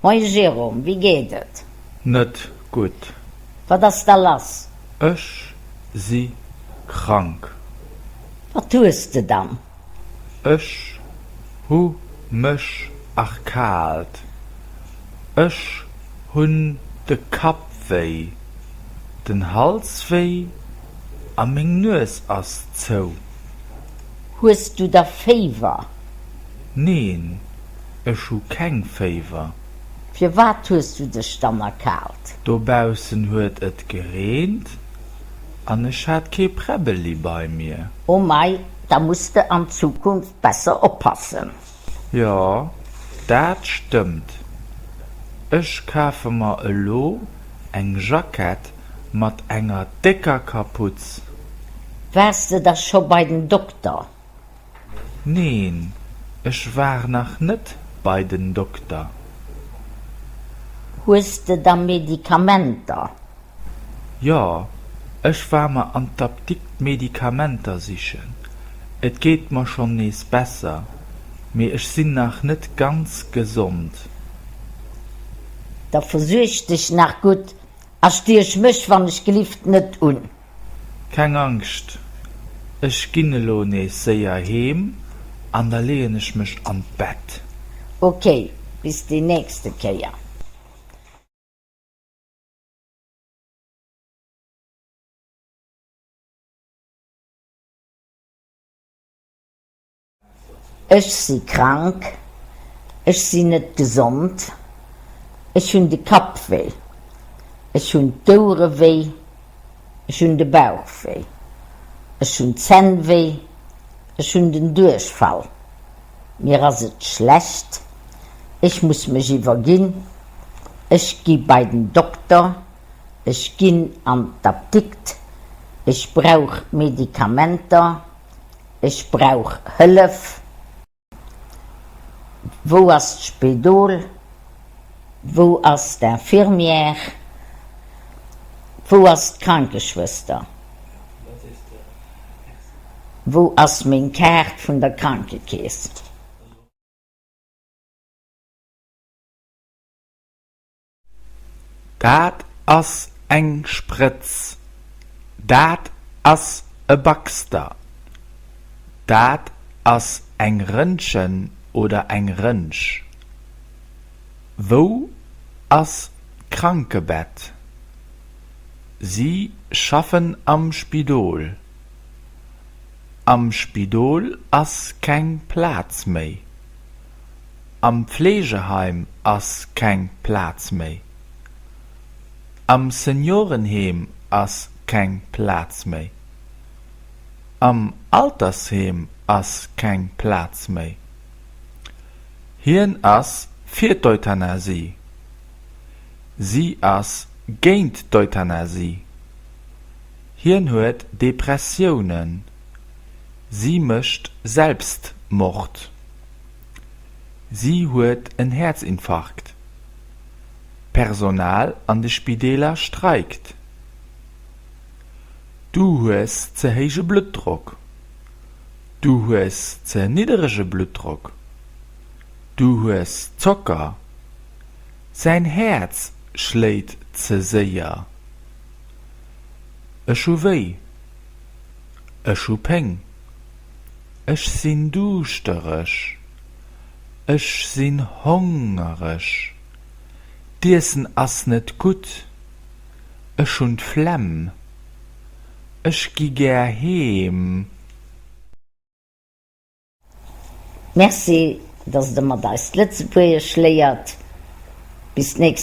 Moie Jérôme, wéi geet et? Net gutt. Wat ass da lass? Ech si krank. Wat hues de dann? Ech hu mech erkaalt. Ech hunn de Kapp wéi, den Hals wéi a meng Nues ass zou. Hues du da Féiwer? Neen, ech hu keng Féiwer. Firwat hues du dech dann erkaalt? Dobaussen huet et gereent an ech hat kee Präbbeli bei mir. Oh mei, da muss de an Zukunft besser oppassen. Jo, dat stëmmt. Ech kafe mer elo eng Jackett mat enger décker Kaputz. Waars de da scho bei den Dokter? Neen, ech war nach net bei den Dokter. Hues de da Medikamenter? Jo, ech war mer an d'Apdikt Medikamenter sichen. Et geet mer schonn nees besser, mee ech sinn nach net ganz gesond. Da versuerg dech nach gutt a stiech mech wann ech gelift net un. Keng Angscht, ech ginn elo nees séier heem an da leeën ech mech an d'Bett. Ok, bis déi nächste Kéier. Ech si krank, ech sinn net gesond, ech hunn de Kapp wéi, ech hunn d'Ouere wéi, ech hunn de Bauch wéi, ech hunn d'Zänn wéi, ech hunn den Duerchfall, mir ass et schlecht, ech muss mech iwwerginn, ech gi bei den Dokter, ech ginn an d'Apdikt, ech brauch Medikamenter. Ech brauch Hëllef. Wou ass d'Spidol? Wou ass d'Infirmière? Wou ass d'Krankeschwëster? Wou ass meng Kaart vun der Krankekeess? Dat ass eng Sprëtz. Dat ass e Baxter. Dat ass eng Rëntgen oder eng Rënsch. Wou ass d'Krankebett? Si schaffen am Spidol. Am Spidol ass keng Plaz méi. Am Pflegeheim ass keng Plaz méi. Am Seniorenheem ass keng Plaz méi. Am Altersheem ass keng Plaz méi. Hien ass fir d'Euthanasie. Si ass géint d'Euthanasie. Hien huet Depressiounen. Si mécht Selbstmord. Si huet en Häerzinfarkt. D'Personal an de Spideeler streikt. Du hues ze héije Bluttdrock. Du hues ze nidderege Bluttdrock. Du hues Zocker. Säin Häerz schléit ze séier. Ech hu wéi. Ech hu Péng. Ech sinn duuschtereg. Ech sinn hongereg. D'Iessen ass net gutt. Ech hunn d'Flemm. Ech gi gär heem. Merci, dass Der mat eis d'Lëtzebuergesch léiert. Bis d'nächst.